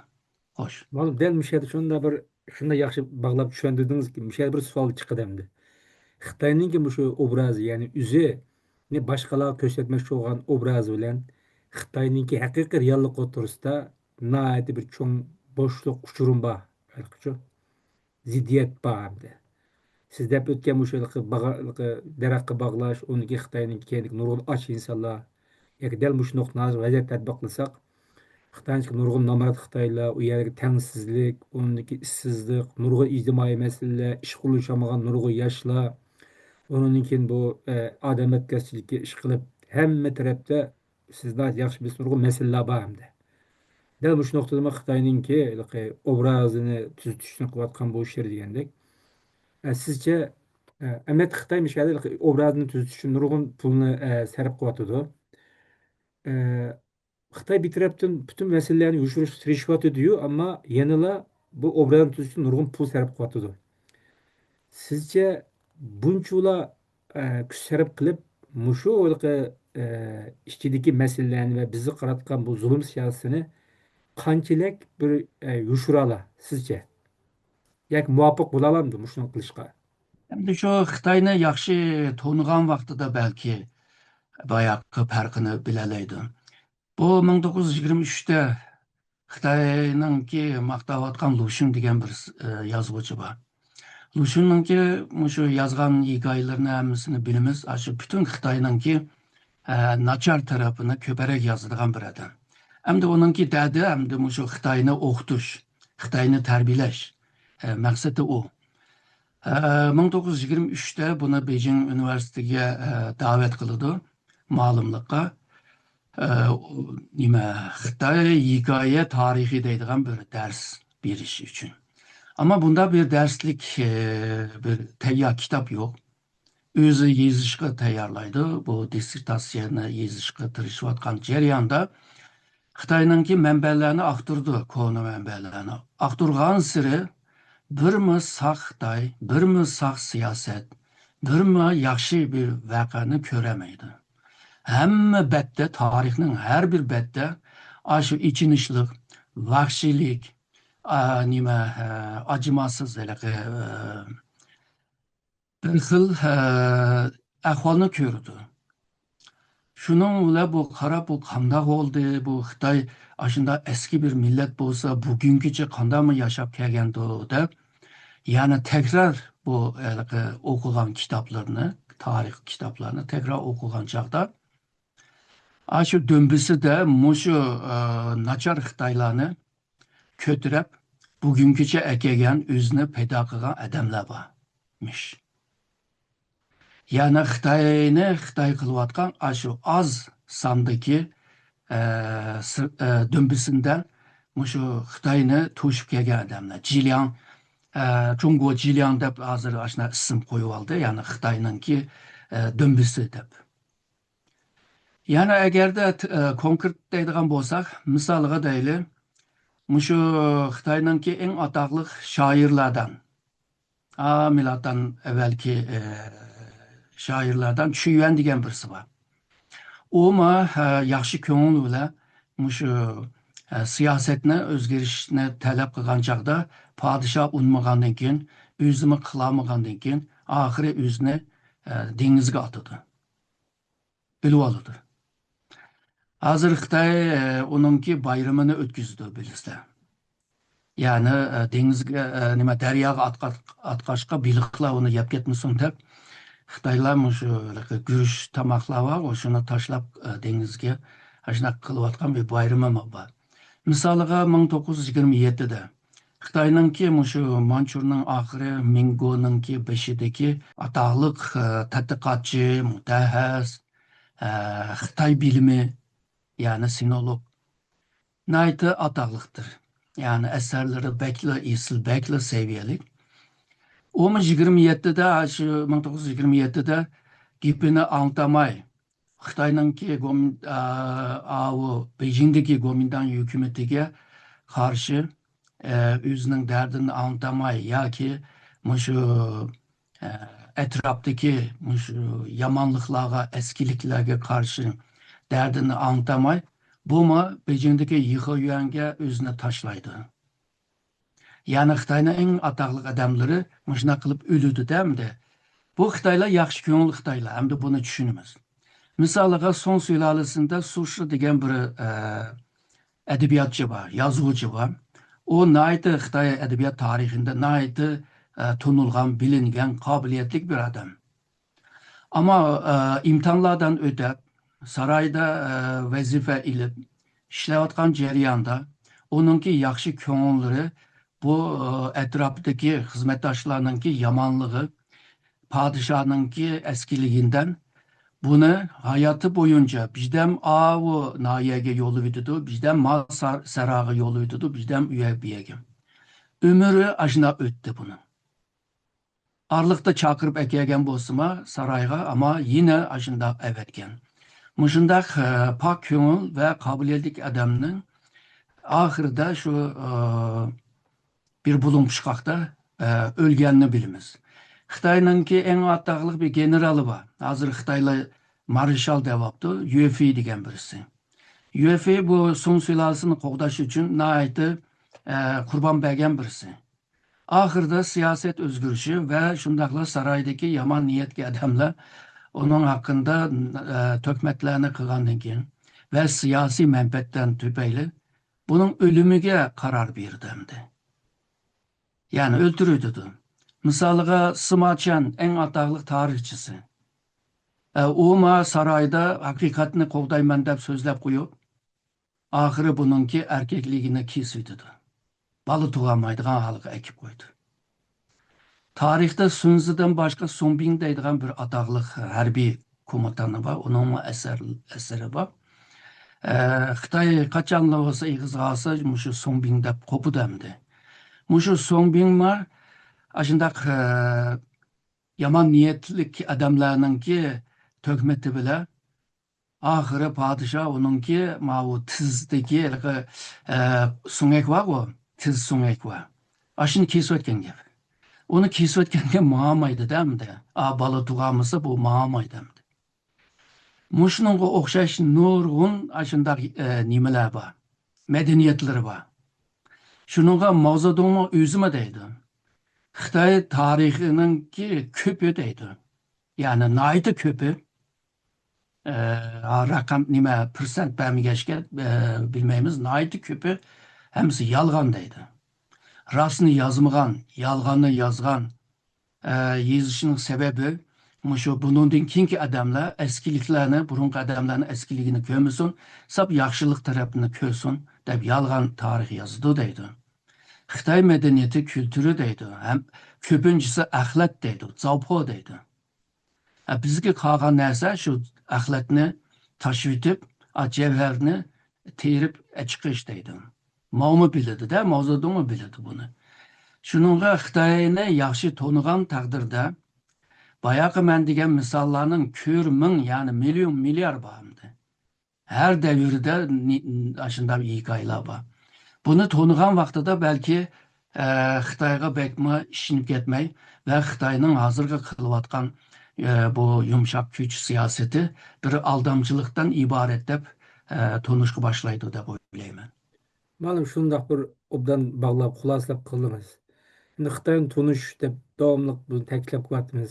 خوش. مانا دەل مۇشۇ يەردە شۇنداق بىر، شۇنداق ياخشى باغلاپ چۈشەندۈردىڭىزكى، مۇشۇ يەردە بىر سوئال چىقىدۇ ئەمدى. خىتاينىڭكى مۇشۇ ئوبرازى، يەنى ئۆزىنى باشقىلارغا كۆرسەتمەكچى بولغان ئوبرازى بىلەن خىتاينىڭكى ھەقىقىي رېئاللىق ئوتتۇرىسىدا ناھايىتى بىر چوڭ بوشلۇق، ئۇچۇرۇم بار، ھېلىقىچۇ. زىددىيەت بار ئەمدى. سىز دەپ ئۆتكەن مۇشۇ ھېلىقى باغا-، ھېلىقى دەرەخكە باغلاش، ئۇنىڭكى خىتاينىڭكى كەينىدىكى نۇرغۇن ئاچ ئىنسانلار، ياكى دەل مۇشۇ نۇقتىنى ھازىر ۋەزىيەت تەتبىقلىساق، خىتاينىڭكى نۇرغۇن نامرات خىتايلار، ئۇ يەردىكى تەڭسىزلىك، ئۇنىڭدىكى ئىشسىزلىق، نۇرغۇن ئىجتىمائىي مەسىلىلەر، ئىشقا ئورۇنلىشالمىغان نۇرغۇن ياشلار، ئۇنىڭدىن كېيىن بۇ، ئە، ئادەم ئەتكەسچىلىككە ئىشقىلىپ، ھەممە تەرەپتە سىز ناھايىتى ياخشى بىلىسىز، نۇرغۇن مەسىلىلەر بار ئەمدى. دەل مۇشۇ نۇقتىدىمۇ خىتاينىڭكى ھېلىقى ئوبرازىنى تۈزىتىشنى قىلىۋاتقان بۇ ئىشلىرى دېگەندەك. ئە، سىزچە، ئە، ئەمەلىيەتتە خىتاي مۇشۇ يەردە ھېلىقى ئوبرازىنى تۈزىتىش ئۈچۈن نۇرغۇن پۇلنى، ئە، سەرپ قىلىۋاتىدۇ. ئە، خىتاي بىر تەرەپتىن پۈتۈن مەسىلىلەرنى يوشۇرۇشقا تىرىشىۋاتىدۇ-يۇ، ئەمما يەنىلا بۇ ئوبرازنى تۈزىتىش ئۈچۈن نۇرغۇن پۇل سەرپ قىلىۋاتىدۇ. سىزچە بۇنچىۋالا، ئە، كۈچ سەرپ قىلىپ، مۇشۇ ھېلىقى، ئە، ئىچىدىكى مەسىلىلەرنى ۋە بىزگە قاراتقان بۇ زۇلۇم سىياسىتىنى قانچىلىك بىر، ئە، يوشۇرالا سىزچە؟ ياكى مۇۋاپىق بولالامدۇ مۇشۇنى قىلىشقا؟ ئەمدى شۇ خىتاينى ياخشى تونۇغان ۋاقتىدا بەلكى باياققى پەرقىنى بىلەلەيدۇ. بۇ مىڭ توققۇز يۈز يىگىرمە ئۈچتە خىتاينىڭكى ماختاۋاتقان لۇشۈن دېگەن بىر، ئە، يازغۇچى بار. لۇشۈننىڭكى مۇشۇ يازغان ھېكايىلىرىنى ھەممىسىنى بىلىمىز. ئاشۇ پۈتۈن خىتاينىڭكى، ئە، ناچار تەرىپىنى كۆپرەك يازىدىغان بىر ئادەم. ئەمدى ئۇنىڭكى دەردى ئەمدى مۇشۇ خىتاينى ئوقۇتۇش، خىتاينى تەربىيەلەش، ئە، مەقسىتى ئۇ. ئە، مىڭ توققۇز يۈز يىگىرمە ئۈچتە بۇنى بېيجىڭ ئۇنىۋېرسىتېتىگە، ئە، دەۋەت قىلىدۇ، مۇئەللىملىققا. ئە، نېمە، خىتاي ھېكايە تارىخى دەيدىغان بىر دەرس بېرىش ئۈچۈن. ئەمما بۇنداق بىر دەرسلىك، ئە، بىر تەييار كىتاب يوق. ئۆزى يېزىشقا تەييارلايدۇ. بۇ دىسسېرتاتسىيەنى يېزىشقا تىرىشىۋاتقان جەرياندا خىتاينىڭكى مەنبەلەرنى ئاختۇرىدۇ، كونا مەنبەلەرنى. ئاختۇرغانسېرى بىرمۇ ساق خىتاي، بىرمۇ ساق سىياسەت، بىرمۇ ياخشى بىر ۋەقەنى كۆرەلمەيدۇ. ھەممە بەتتە، تارىخنىڭ ھەر بىر بەتتە ئاشۇ ئېچىنىشلىق، ۋەھشىيلىك، ئا، نېمە، ئە، ئاجىماسىز ھېلىقى، ئە، بىر خىل، ئە، ئەھۋالنى كۆرىدۇ. شۇنىڭ بىلەن بۇ قاراپ، بۇ قانداق بولدى؟ بۇ خىتاي ئاشۇنداق ئەسكى بىر مىللەت بولسا، بۈگۈنگىچە قانداقمۇ ياشاپ كەلگەندۇ دەپ، يەنە تەكرار بۇ ھېلىقى ئوقۇغان كىتابلىرىنى، تارىخ كىتابلارنى تەكرار ئوقۇغان چاغدا، ئاشۇ دۈمبىسىدە مۇشۇ، ئە، ناچار خىتايلارنى كۆتۈرۈپ، بۈگۈنگىچە ئەكەلگەن، ئۆزىنى پەيدا قىلغان ئادەملەر بارمىش. يەنى خىتاينى خىتاي قىلىۋاتقان ئاشۇ ئاز ساندىكى، ئە، سىر-، ئە، دۈمبىسىندە مۇشۇ خىتاينى توشۇپ كەلگەن ئادەملەر. جىلياڭ، ئە، جۇڭگو جىلياڭ دەپ ھازىر ئاشۇنداق ئىسىم قويۇۋالدى. يەنى خىتاينىڭكى، ئە، دۈمبىسى دەپ. يەنە ئەگەردە ت-، ئە، كونكرېت دەيدىغان بولساق، مىسالىغا دەيلى، مۇشۇ خىتاينىڭكى ئەڭ ئاتاقلىق شائىرلاردىن، ئا، مىلادتىن ئەۋۋەلكى، ئە، شائىرلاردىن چۈيۈەن دېگەن بىرسى بار. ئۇمۇ، ئە، ياخشى كۆڭۈل بىلەن مۇشۇ، ئە، سىياسەتنى ئۆزگىرىشنى تەلەپ قىلغان چاغدا پادىشاھ ئۇنىمىغاندىن كېيىن، ئۆزىمۇ قىلالمىغاندىن كېيىن، ئاخىرى ئۆزىنى، ئە، دېڭىزگە ئاتىدۇ. ئۆلۈۋالىدۇ. ھازىر خىتاي، ئە، ئۇنىڭكى بايرىمىنى ئۆتكۈزىدۇ، بىلىسىلەر. يەنى، ئە، دېڭىزگە، ئە، نېمە، دەرياغا ئاتقا-، ئاتقاچقا بېلىقلار ئۇنى يەپ كەتمىسۇن دەپ، خىتايلار مۇشۇ ھېلىقى گۈرۈچ تاماقلار بارغۇ، شۇنى تاشلاپ، ئە، دېڭىزگە ئاشۇنداق قىلىۋاتقان بىر بايرىمى بار. مىسالىغا، مىڭ توققۇز يۈز يىگىرمە يەتتىدە خىتاينىڭكى مۇشۇ مانچۇرنىڭ ئاخىرى، مىڭگونىڭكى بېشىدىكى ئاتاقلىق، ئە، تەتقىقاتچى، مۇتەخەسسىس، ئە، خىتاي بىلىمى، يەنى سىنولوگ، ناھايىتى ئاتاقلىقتۇر. يەنى ئەسەرلىرى بەكلا ئېسىل، بەكلا سەۋىيەلىك. ئۇمۇ يىگىرمە يەتتىدە، شۇ مىڭ توققۇز يۈز يىگىرمە يەتتىدە گېپىنى ئاڭلىتالماي، خىتاينىڭكى گوم-، ئا-، ئاۋۇ بېيجىڭدىكى گومىنداڭ ھۆكۈمىتىگە قارشى، ئە، ئۆزىنىڭ دەردىنى ئاڭلىتالماي ياكى مۇشۇ، ئە، ئەتراپتىكى مۇشۇ يامانلىقلارغا، ئەسكىلىكلەرگە قارشى دەردىنى ئاڭلىتالماي، بۇمۇ بېيجىڭدىكى يىخېيۈەنگە ئۆزىنى تاشلايدۇ. يەنى خىتاينىڭ ئەڭ ئاتاقلىق ئادەملىرى مۇشۇنداق قىلىپ ئۆلىدۇ-دە ئەمدى. بۇ خىتايلار ياخشى كۆڭۈل خىتايلار، ئەمدى بۇنى چۈشىنىمىز. مىسالىغا، سۇڭ سۇلالىسىندە سۇشى دېگەن بىر، ئە، ئەدەبىياتچى بار، يازغۇچى بار. ئۇ ناھايىتى خىتاي ئەدەبىيات تارىخىدا ناھايىتى، ئە، تونۇلغان، بىلىنگەن، قابىلىيەتلىك بىر ئادەم. ئەمما، ئە، ئىمتىھانلاردىن ئۆتۈپ، سارايدا، ئە، ۋەزىپە ئېلىپ ئىشلەۋاتقان جەرياندا ئۇنىڭكى ياخشى كۆڭۈللىرى بۇ، ئە، ئەتراپىدىكى خىزمەتداشلارنىڭكى يامانلىقى، پادىشاھنىڭكى ئەسكىلىكىدىن بۇنى ھاياتى بويىچە بىردەم ئاۋۇ ناھىيەگە يوللىۋېتىدۇ، بىردەم ما سار-، سارايغا يوللىۋېتىدۇ، بىردەم ئۇ يەر بۇ يەرگە. ئۆمرى ئاشۇنداق ئۆتتى بۇنىڭ. ئارىلىقتا چاقىرىپ ئەكەلگەن بولسىمۇ سارايغا، ئەمما يەنە ئاشۇنداق ئەۋەتكەن. مۇشۇنداق، ئە، پاك كۆڭۈل ۋە قابىلىيەتلىك ئادەمنىڭ ئاخىرىدا شۇ، ئە، بىر بۇلۇڭ پۇچقاقتا، ئە، ئۆلگەننى بىلىمىز. خىتاينىڭكى ئەڭ ئاتاقلىق بىر گېنېرالى بار. ھازىر خىتايلار مارشال دەۋاپتۇ، يۈفېي دېگەن بىرسى. يۈفېي بۇ سۇڭ سۇلالىسىنى قوغداش ئۈچۈن ناھايىتى، ئە، قۇربان بەرگەن بىرسى. ئاخىرىدا سىياسەت ئۆزگىرىشى ۋە شۇنداقلا سارايدىكى يامان نىيەتكە ئادەملەر ئۇنىڭ ھەققىدە، ئە، تۆھمەتلەرنى قىلغاندىن كېيىن ۋە سىياسىي مەنپەئەتتىن تۈپەيلى بۇنىڭ ئۆلۈمىگە قارار بېرىدۇ ئەمدى. يەنى ئۆلتۈرۈۋېتىدۇ. مىسالىغا، سىما چيەن ئەڭ ئاتاقلىق تارىخچىسى. ئە، ئۇمۇ سارايدا ھەقىقەتنى قوغدايمەن دەپ سۆزلەپ قويۇپ، ئاخىرى بۇنىڭكى ئەركەكلىكىنى كېسىۋېتىدۇ. بالا تۇغالمايدىغان ھالغا ئەكىپ قويىدۇ. تارىختا سۇنزىدىن باشقا سۇڭبىڭ دەيدىغان بىر ئاتاقلىق ھەربىي كوماندانى بار، ئۇنىڭمۇ ئەسەر-، ئەسىرى بار. ئە، خىتاي قاچانلا بولسا ئېغىزغا ئالسا، مۇشۇ سۇڭبىڭ دەپ قوپىدۇ ئەمدى. مۇشۇ سۇڭبىڭمۇ ئاشۇنداق، ئە، يامان نىيەتلىك ئادەملەرنىڭكى تۆھمىتى بىلەن ئاخىرى پادىشاھ ئۇنىڭكى ماۋۇ تىزدىكى ھېلىقى، ئە، سۆڭەك بارغۇ، تىز سۆڭەك بار. ئاشۇنى كېسىۋەتكەن گەپ. ئۇنى كېسىۋەتكەنگە ماڭالمايدۇ-دە ئەمدى. ئا، بالا تۇغالمىسا بۇ ماڭالمايدۇ ئەمدى. مۇشۇنىڭغا ئوخشاش نۇرغۇن ئاشۇنداق، ئە، نېمىلەر بار. مەدەنىيەتلىرى بار. شۇنىڭغا ماۋزېدۇڭمۇ ئۆزىمۇ دەيدۇ. خىتاي تارىخىنىڭكى كۆپى دەيدۇ. يەنى ناھايىتى كۆپى. ئە، رەقەم نېمە، پىرسەنت بەرمىگەچكە، ئە، بىلمەيمىز. ناھايىتى كۆپى ھەممىسى يالغان دەيدۇ. راستنى يازمىغان، يالغاننى يازغان. ئە، يېزىشنىڭ سەۋەبى مۇشۇ، بۇنىڭدىن كېيىنكى ئادەملەر ئەسكىلىكلەرنى، بۇرۇنقى ئادەملەرنىڭ ئەسكىلىكىنى كۆرمىسۇن، ساپ ياخشىلىق تەرەپنى كۆرسۇن دەپ يالغان تارىخ يازىدۇ دەيدۇ. خىتاي مەدەنىيىتى، كۈلتۈرى دەيدۇ. ھەم كۆپىنچىسى ئەخلەت دەيدۇ، زاۋپو دەيدۇ. ئە، بىزگە قالغان نەرسە شۇ ئەخلەتنى تاشىۋېتىپ، ئا، جەۋھەرنى تېرىپ ئەچىقىش دەيدۇ. ماۋمۇ بىلىدۇ-دە، ماۋزېدۇڭمۇ بىلىدۇ بۇنى. شۇنىڭغا خىتاينى ياخشى تونۇغان تەقدىردە، باياقى مەن دېگەن مىساللارنىڭ كۆرمىڭ، يەنى مىليون، مىليار بار ئەمدى. ھەر دەۋردە نى-، ئاشۇنداق ھېكايىلەر بار. بۇنى تونۇغان ۋاقتىدا بەلكى، ئە، خىتايغا بەكمۇ ئىشىنىپ كەتمەي ۋە خىتاينىڭ ھازىرقى قىلىۋاتقان، ئە، بۇ يۇمشاق كۈچ سىياسىتى بىر ئالدامچىلىقتىن ئىبارەت دەپ، ئە، تونۇشقا باشلايدۇ دەپ ئويلايمەن. مانا شۇنداق بىر ئوبدان باغلاپ، خۇلاسىلەپ قىلدىڭىز. ئەمدى خىتاينى تونۇش دەپ داۋاملىق بۇنى تەكىتلەپ كېلىۋاتىمىز.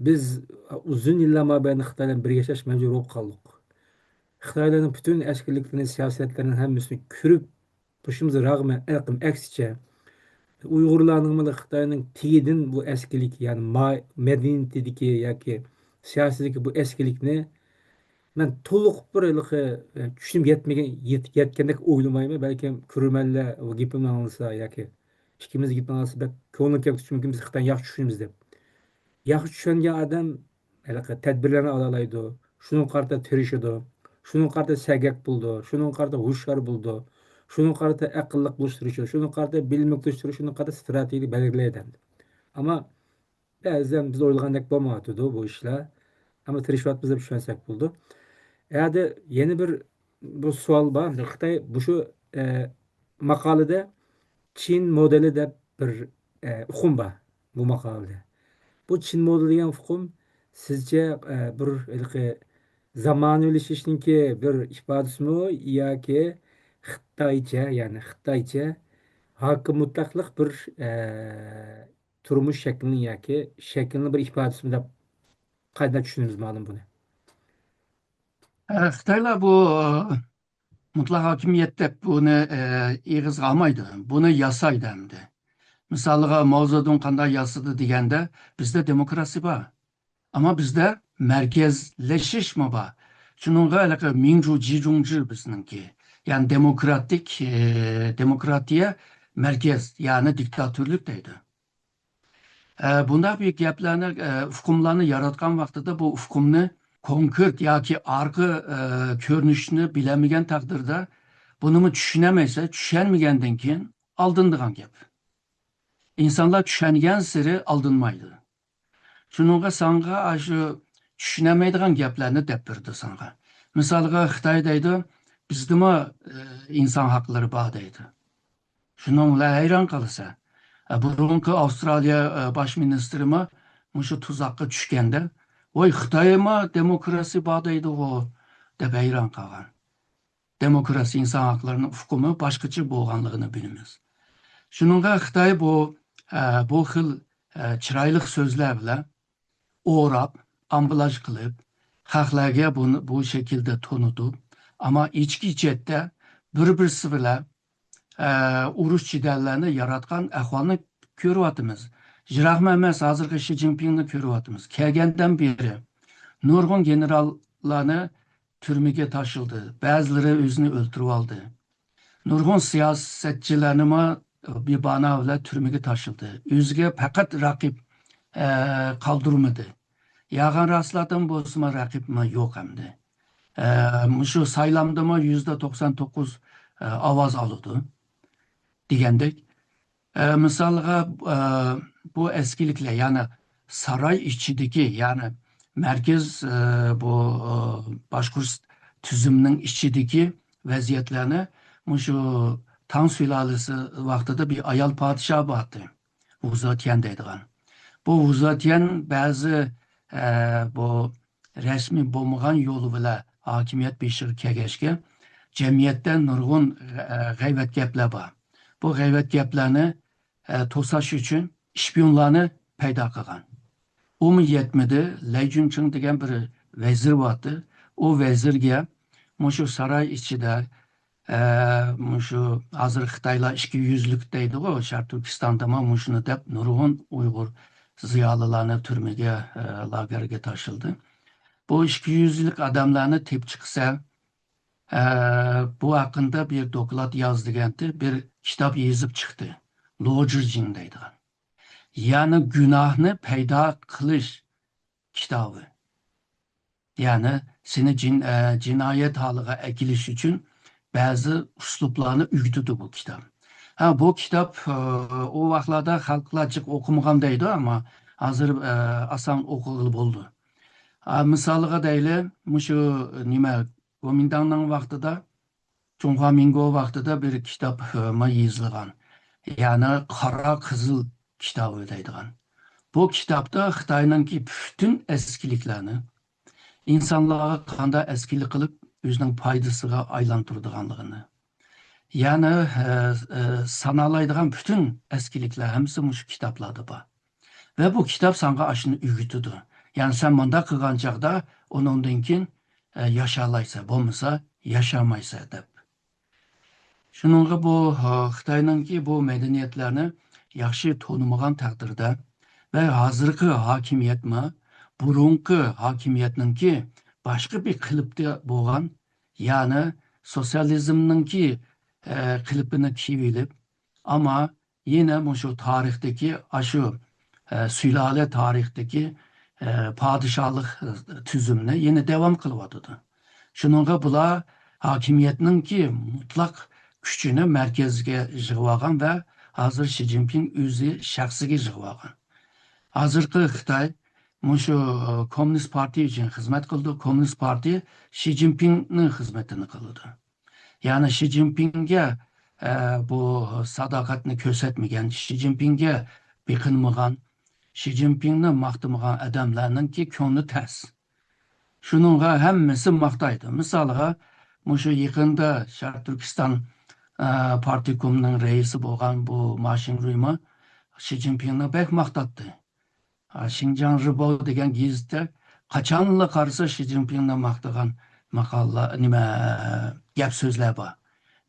بىز ئۇزۇن يىللار مابەينىدە خىتاي بىلەن بىرگە ياشاش مەجبۇرىي بولۇپ قالدۇق. خىتايلارنىڭ پۈتۈن ئەسكىلىكلىرىنى، سىياسەتلىرىنى ھەممىسىنى كۆرۈپ، بېشىمىزغا راغمەن، ئەقىم ئەكسىچە. ئۇيغۇرلارنىڭ مانا خىتاينىڭ تېگىدىن بۇ ئەسكىلىك، يەنى ما-، مەدەنىيىتىدىكى ياكى سىياسىتىدىكى بۇ ئەسكىلىكنى مەن تولۇق بىر ھېلىقى، ئە، چۈشىنىپ يەتمىگەن، يەت-، يەتكەندەك ئويلىمايمەن. بەلكىم كۆرۈرمەنلەر بۇ گېپىمنى ئاڭلىسا ياكى ئىككىمىز گېپىنى ئاڭلىسا بەك كۆڭلىگە كەلمەسلىكى مۇمكىن، بىز خىتاينى ياخشى چۈشىنىمىز دەپ. ياخشى چۈشەنگەن ئادەم ھېلىقى تەدبىرلەرنى ئالالايدۇ، شۇنىڭغا قارىتا تىرىشىدۇ، شۇنىڭغا قارىتا سەگەك بولىدۇ، شۇنىڭغا قارىتا ھوشيار بولىدۇ، شۇنىڭغا قارىتا ئەقىللىق بولۇشقا تىرىشىدۇ، شۇنىڭغا قارىتا بىلىملىك بولۇشقا تىرىشىدۇ، شۇنىڭغا قارىتا ستراتېگىيە بەلگىلەيدۇ ئەمدى. ئەمما بەزىدە بىز ئويلىغاندەك بولمايۋاتىدۇ بۇ ئىشلار. ئەمما تىرىشىۋاتىمىز دەپ چۈشەنسەك بولىدۇ. ئەدە يەنە بىر بۇ سوئال بار. خىتاي مۇشۇ، ئە، ماقالىدە چىن مودېلى دەپ بىر، ئە، ئۇقۇم بار بۇ ماقالىدە. بۇ چىن مودېل دېگەن ئۇقۇم سىزچە، ئە، بىر ھېلىقى زامانىۋىلىشىشنىڭكى بىر ئىپادىسىمۇ ياكى خىتايچە، يەنى خىتايچە ھاكىم مۇتلەقلىق بىر، ئە، تۇرمۇش شەكلىنى ياكى شەكلىنىڭ بىر ئىپادىسىمۇ دەپ قانداق چۈشىنىمىز مانا بۇنى؟ ئە، خىتايلار بۇ، ئە، مۇتلەق ھاكىمىيەت دەپ بۇنى، ئە، ئېغىزغا ئالمايدۇ. بۇنى ياسايدۇ ئەمدى. مىسالىغا، ماۋزېدۇڭ قانداق ياسىدى دېگەندە، بىزدە دېموكراتىيە بار. ئەمما بىزدە مەركەزلىشىشمۇ بار. شۇنىڭغا ھېلىقى مىڭجۇ جىجۇڭجى بىزنىڭكى. يەنى دېموكراتىك، ئە، دېموكراتىيە مەركەز، يەنى دىكتاتورلۇق دەيدۇ. ئە، بۇنداق بىر گەپلەرنى، ئە، ئۇقۇملارنى ياراتقان ۋاقتىدا بۇ ئۇقۇمنى كونكرېت ياكى ئارقا، ئە، كۆرۈنۈشىنى بىلەلمىگەن تەقدىردە، بۇنىمۇ چۈشىنەلمەيسەن، چۈشەنمىگەندىن كېيىن ئالدىنىدىغان گەپ. ئىنسانلار چۈشەنگەنسېرى ئالدىنمايدۇ. شۇنىڭغا ساڭا ئاشۇ چۈشىنەلمەيدىغان گەپلەرنى دەپ بېرىدۇ ساڭا. مىسالغا خىتاي دەيدۇ، بىزدىمۇ، ئە، ئىنسان ھەقلىرى بار دەيدۇ. شۇنىڭ بىلەن ھەيران قالىسەن. ئە، بۇرۇنقى ئاۋسترالىيە، ئە، باش مىنىستىرىمۇ مۇشۇ تۇزاققا چۈشكەندە، ۋاي، خىتايمۇ دېموكراتىيە بار دەيدىغۇ، دەپ ھەيران قالغان. دېموكراتىيە، ئىنسان ھەقلىرىنىڭ ئۇقۇمى باشقىچە بولغانلىقىنى بىلىمىز. شۇنىڭغا خىتاي بۇ، ئە، بۇ خىل، ئە، چىرايلىق سۆزلەر بىلەن ئوراپ، ئامبلاژ قىلىپ، خەقلەرگە بۇنى بۇ شەكىلدە تونۇتۇپ، ئەمما ئىچكى چەتتە بىر-بىرسى بىلەن، ئە، ئۇرۇش جېدەللەرنى ياراتقان ئەھۋالنى كۆرۈۋاتىمىز. يىراقمۇ ئەمەس، ھازىرقى شى جىنپىڭنى كۆرۈۋاتىمىز. كەلگەندىن بېرى نۇرغۇن گېنېراللارنى تۈرمىگە تاشلىدى، بەزىلىرى ئۆزىنى ئۆلتۈرۈۋالدى. نۇرغۇن سىياسەتچىلەرنىمۇ بىر بانا بىلەن تۈرمىگە تاشلىدى. ئۆزىگە پەقەت رەقىب، ئە، قالدۇرمىدى. يالغان راستلاردىن بولسىمۇ رەقىبمۇ يوق ئەمدى. ئە، مۇشۇ سايلامدىمۇ يۈزدە توقسان توققۇز، ئە، ئاۋاز ئالىدۇ دېگەندەك. ئە، مىسالغا، ئە، بۇ ئەسكىلىكلەر، يەنى ساراي ئىچىدىكى، يەنى مەركەز، ئە، بۇ، ئە، باشقۇرۇش تۈزۈمىنىڭ ئىچىدىكى ۋەزىيەتلەرنى مۇشۇ تاڭ سۇلالىسى ۋاقتىدا بىر ئايال پادىشاھ بارتى. ۋۇزاتيەن دەيدىغان. بۇ ۋۇزاتيەن بەزى، ئە، بۇ رەسمىي بولمىغان يولى بىلەن ھاكىمىيەت بېشىغا كەلگەچكە، جەمئىيەتتە نۇرغۇن، ئە، غەيۋەت گەپلەر بار. بۇ غەيۋەت گەپلەرنى، ئە، توساش ئۈچۈن شپىيونلارنى پەيدا قىلغان. ئۇمۇ يەتمىدى، لەي جۈنچىڭ دېگەن بىر ۋەزىر بارتى. ئۇ ۋەزىرگە مۇشۇ ساراي ئىچىدە، ئە، مۇشۇ ھازىر خىتايلار ئىككى يۈزلۈك دەيدىغۇ، شەرقىي تۈركىستاندىمۇ مۇشۇنى دەپ نۇرغۇن ئۇيغۇر زىيالىيلارنى تۈرمىگە، ئە، لاگېرگە تاشلىدى. بۇ ئىككى يۈزلۈك ئادەملەرنى تېپىپ چىقسا، ئە، بۇ ھەققىدە بىر دوكلات ياز دېگەنتى، بىر كىتاب يېزىپ چىقتى. لوجىجىڭ دەيدىغان. يەنى گۇناھنى پەيدا قىلىش كىتابى. يەنى سېنى جىن-، ئە، جىنايەت ھالىغا ئەكېلىش ئۈچۈن بەزى ئۇسلۇبلارنى ئۆگىتىدۇ بۇ كىتاب. ھە، بۇ كىتاب، ئە، ئۇ ۋاقىتلاردا خەلقلەر جىق ئوقۇمىغان دەيدۇ، ئەمما ھازىر، ئە، ئاسان ئوقۇغىلى بولىدۇ. ئە، مىسالىغا دەيلى، مۇشۇ نېمە، گومىنداڭنىڭ ۋاقتىدا، جۇڭخۇا مىنگو ۋاقتىدا بىر كىتاب، ئە، يېزىلغان. يەنى قارا قىزىل كىتابى دەيدىغان. بۇ كىتابتا خىتاينىڭكى پۈتۈن ئەسكىلىكلەرنى، ئىنسانلارغا قانداق ئەسكىلىك قىلىپ ئۆزىنىڭ پايدىسىغا ئايلاندۇرىدىغانلىقىنى، يەنى، ئە، ئە، سانالايدىغان پۈتۈن ئەسكىلىكلەر ھەممىسى مۇشۇ كىتابلاردا بار. ۋە بۇ كىتاب ساڭا ئاشۇنى ئۆگىتىدۇ. يەنى سەن مۇنداق قىلغان چاغدا ئۇنىڭدىن كېيىن، ئە، ياشالايسەن، بولمىسا ياشامايسەن دەپ. شۇنىڭغا بۇ، ھا، خىتاينىڭكى بۇ مەدەنىيەتلەرنى ياخشى تونۇمىغان تەقدىردە ۋە ھازىرقى ھاكىمىيەتمۇ بۇرۇنقى ھاكىمىيەتنىڭكى باشقا بىر قېلىپتا بولغان، يەنى سوتسىيالىزمنىڭكى، ئە، قېلىپىنى كىيىۋېلىپ، ئەمما يەنە مۇشۇ تارىختىكى، ئاشۇ، ئە، سۇلالە تارىختىكى، ئە، پادىشاھلىق، ئە، تۈزۈمنى يەنە داۋام قىلىۋاتىدۇ. شۇنىڭغا بۇلار ھاكىمىيەتنىڭكى مۇتلەق كۈچىنى مەركەزگە يىغىۋالغان ۋە ھازىر شى جىنپىڭ ئۆزى شەخسىگە يىغىۋالغان. ھازىرقى خىتاي مۇشۇ، ئە، كوممۇنىست پارتىيە ئۈچۈن خىزمەت قىلىدۇ، كوممۇنىست پارتىيە شى جىنپىڭنىڭ خىزمىتىنى قىلىدۇ. يەنى شى جىنپىڭگە، ئە، بۇ ساداقەتنى كۆرسەتمىگەن، شى جىنپىڭگە بېقىنمىغان، شى جىنپىڭنى ماختىمىغان ئادەملەرنىڭكى كۆڭلى تەس. شۇنىڭغا ھەممىسى ماختايدۇ. مىسالغا، مۇشۇ يېقىندا شەرقىي تۈركىستان، ئە، پارتكومنىڭ رەئىسى بولغان بۇ ما شىڭرۇيمۇ شى جىنپىڭنى بەك ماختاتتى. ئا، شىنجاڭ رىبو دېگەن گېزىتتە قاچانلا قارىسا شى جىنپىڭنى ماختىغان ماقالىلار، نېمە، گەپ سۆزلەر بار.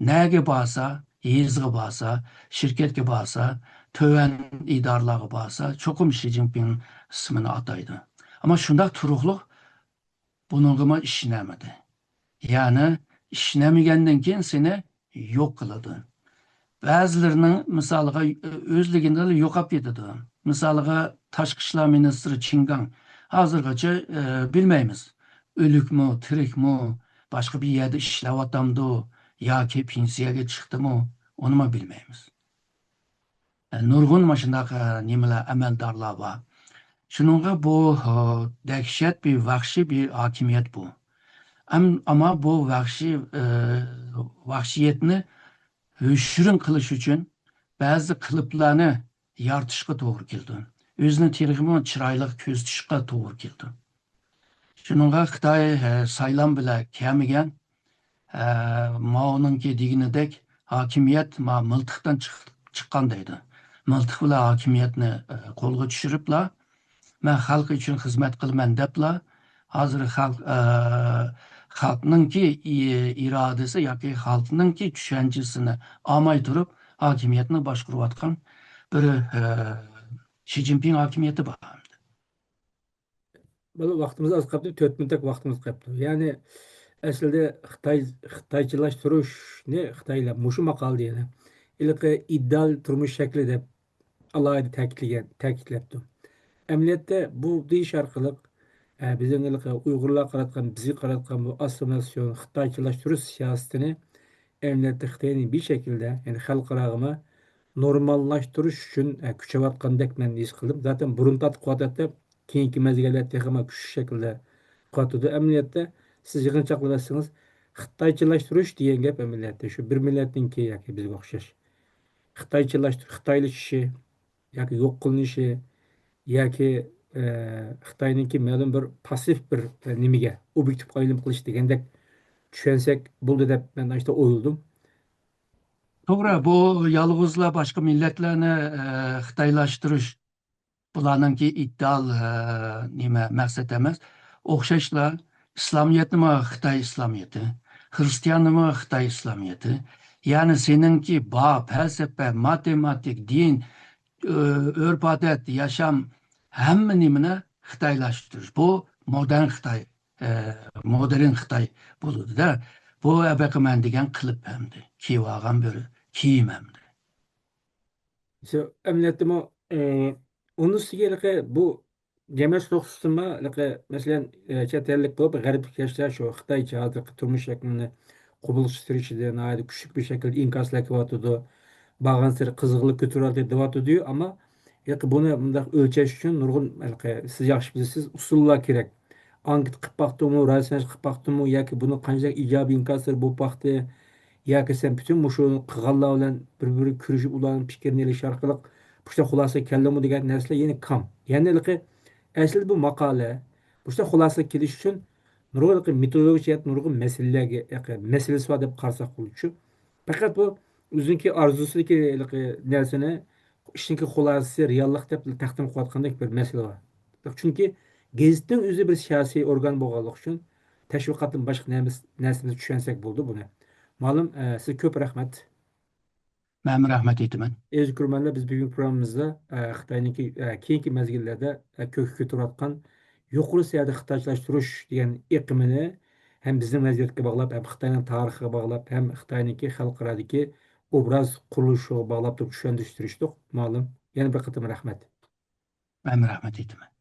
نەگە بارسا، يېزىغا بارسا، شىركەتكە بارسا، تۆۋەن ئىدارىلەرگە بارسا، چوقۇم شى جىنپىڭ ئىسمىنى ئاتايدۇ. ئەمما شۇنداق تۇرۇقلۇق بۇنىڭغىمۇ ئىشىنەلمىدى. يەنى ئىشىنەلمىگەندىن كېيىن سېنى يوق قىلىدۇ. بەزىلىرىنىڭ مىسالىغا، ئۆزلۈكىدىنلا يوقاپ كېتىدۇ. مىسالىغا، تاشقى ئىشلار مىنىستىرى چىڭگاڭ ھازىرغىچە، ئە، بىلمەيمىز. ئۆلۈكمۇ، تىرىكمۇ، باشقا بىر يەردە ئىشلەۋاتامدۇ ياكى پېنسىيەگە چىقتىمۇ، ئۇنىمۇ بىلمەيمىز. ئە، نۇرغۇن مۇشۇنداق، ئە، نېمىلەر، ئەمەلدارلار بار. شۇنىڭغا بۇ، ئە، دەھشەت بىر ۋەھشىي بىر ھاكىمىيەت بۇ. ئەم-، ئەمما بۇ ۋەھشىي، ئە، ۋەھشىيەتنى ھۆشرۇن قىلىش ئۈچۈن بەزى قېلىپلارنى يارىتىشقا توغرا كېلىدۇ. ئۆزىنى تېخىمۇ چىرايلىق كۆرسىتىشقا توغرا كېلىدۇ. شۇنىڭغا خىتاي، ئە، سايلام بىلەن كەلمىگەن، ئە، ماۋنىڭكى دېگىنىدەك ھاكىمىيەت ما مىلتىقتىن چىق-، چىققان دەيدۇ. مىلتىق بىلەن ھاكىمىيەتنى، ئە، قولغا چۈشۈرۈپلا، مەن خەلق ئۈچۈن خىزمەت قىلىمەن دەپلا، ھازىر خەلق، ئە، خەلقنىڭكى ئى-، ئىرادىسى ياكى خەلقنىڭكى چۈشەنچىسىنى ئالماي تۇرۇپ ھاكىمىيەتنى باشقۇرۇۋاتقان بىر، ئە، شى جىنپىڭ ھاكىمىيىتى بار. بولۇپ، ۋاقتىمىز ئاز قاپتۇ، تۆت مىنۇتتەك ۋاقتىمىز قاپتۇ. يەنى ئەسلىدە خىتاي، خىتايچىلاشتۇرۇشنى خىتايلار مۇشۇ ماقالىدا يەنە ھېلىقى ئىدېئال تۇرمۇش شەكلى دەپ ئالاھىدە تەكىتلىگەن، تەكىتلەپتۇ. ئەمەلىيەتتە بۇ دېيىش ئارقىلىق ئە، بىزنىڭ ھېلىقى ئۇيغۇرلارغا قاراتقان، بىزگە قاراتقان بۇ ئاسسىمىلياتسىيون، خىتايچىلاشتۇرۇش سىياسىتىنى ئەمەلىيەتتە خىتاينى بىر شەكىلدە، يەنى خەلقئاراغىمۇ نورماللاشتۇرۇش ئۈچۈن، ئە، كۈچەۋاتقاندەك مەن ھېس قىلدىم. زاتەن بۇرۇن تارتىپ قىلىۋاتاتتى، كېيىنكى مەزگىللەردە تېخىمۇ كۈچلۈك شەكىلدە قىلىۋاتىدۇ. ئەمەلىيەتتە سىز يىغىنچاقلاپ بەرسىڭىز، خىتايچىلاشتۇرۇش دېگەن گەپ ئەمەلىيەتتە شۇ بىر مىللەتنىڭكى ياكى بىزگە ئوخشاش خىتايچىلاشتۇر-، خىتايلىشىشى، ياكى يوق قىلىنىشى ياكى، ئە، خىتاينىڭكى مەلۇم بىر پاسسىپ بىر، ئە، نېمىگە، ئوبيېكتىپ ئايلىنىپ قېلىش دېگەندەك چۈشەنسەك بولدى دەپ مەن ئاشۇنداق ئويلىدىم. توغرا، بۇ يالغۇزلا باشقا مىللەتلەرنى، ئە، خىتايلاشتۇرۇش بۇلارنىڭكى ئىدېئال، ئە، نېمە، مەقسەت ئەمەس. ئوخشاشلا ئىسلامىيەتنىمۇ خىتاي ئىسلامىيىتى، خرىستىياننىمۇ خىتاي ئىسلامىيىتى. يەنى سېنىڭكى بار پەلسەپە، ماتېماتىك، دىن، ئۆ-، ئۆرپ-ئادەت، ياشام، ھەممە نېمىنى خىتايلاشتۇرۇش. بۇ مودېرن خىتاي، ئە، مودېرن خىتاي بولىدۇ-دە. بۇ ئەبەقى مەن دېگەن قىلىپ ئەمدى. كىيىۋالغان بىر كىيىم ئەمدى. شۇ ئەمەلىيەتتىمۇ، ئە، ئۇنىڭ ئۈستىگە ھېلىقى بۇ جەمئىيەت نۇقتىسىدىنمۇ ھېلىقى، مەسىلەن، ئە، چەت ئەللىك بولۇپ، غەربلىك ياشلار شۇ خىتايچە ھازىرقى تۇرمۇش شەكلىنى قوبۇل قىلىش سۈرۈشىدە ناھايىتى كۈچلۈك بىر شەكىلدە ئىنكاسلار كېلىۋاتىدۇ. بارغانسېرى قىزغىنلىق كۆتۈرۈۋاتىدۇ، دېۋاتىدۇ-يۇ، ئەمما ھېلىقى بۇنى مۇنداق ئۆلچەش ئۈچۈن نۇرغۇن، ھېلىقى سىز ياخشى بىلىسىز، ئۇسۇللار كېرەك. ئانكېت قىلىپ باقتىڭمۇ، رايسەنچى قىلىپ باقتىڭمۇ ياكى بۇنىڭ قانچىلىك ئىجابىي ئىنكاسلىرى بولۇپ باقتى؟ ياكى سەن پۈتۈن مۇشۇ قىلغانلار بىلەن بىر-بىرىگە كۆرۈشۈپ، ئۇلارنىڭ پىكرىنى ئېلىش ئارقىلىق مۇشۇنداق خۇلاسىگە كەلدىڭمۇ دېگەن نەرسىلەر يەنە كام. يەنى ھېلىقى ئەسلىدە بۇ ماقالە مۇشۇنداق خۇلاسىگە كېلىش ئۈچۈن نۇرغۇن ھېلىقى مېتودولوگىيە جەھەتتىن نۇرغۇن مەسىلىلەرگە، ھېلىقى مەسىلىسى بار دەپ قارىساق بولىدۇ. پەقەت بۇ ئۆزىنىڭكى ئارزۇسىدىكى ھېلىقى نەرسىنى ئىشنىڭكى خۇلاسىسى، رېئاللىق دەپ تەقدىم قىلىۋاتقاندەك بىر مەسىلە بار. چۈنكى گېزىتنىڭ ئۆزى بىر سىياسىي ئورگان بولغانلىقى ئۈچۈن تەشۋىقاتتىن باشقا نەرس-، نەرسىمىزنى چۈشەنسەك بولىدۇ بۇنى. مالۇم، ئە، سىزگە كۆپ رەھمەت. مەنمۇ رەھمەت ئېيتىمەن. ئەزىز كۆرۈرمەنلەر، بىز بۈگۈنكى پروگراممىمىزدا، ئە، خىتاينىڭكى، ئە، كېيىنكى مەزگىللەردە، ئە، كۆككە كۆتۈرۈۋاتقان يۇقىرى سەۋىيەدە خىتايچىلاشتۇرۇش دېگەن ئېقىمىنى ھەم بىزنىڭ ۋەزىيەتكە باغلاپ، ھەم خىتاينىڭ تارىخىغا باغلاپ، ھەم خىتاينىڭكى خەلقئارادىكى ئوبراز قۇرۇلۇشىغا باغلاپ تۇرۇپ چۈشەندۈرۈشكە تىرىشتۇق. مالۇم، يەنە بىر قېتىم رەھمەت. مەنمۇ رەھمەت ئېيتىمەن.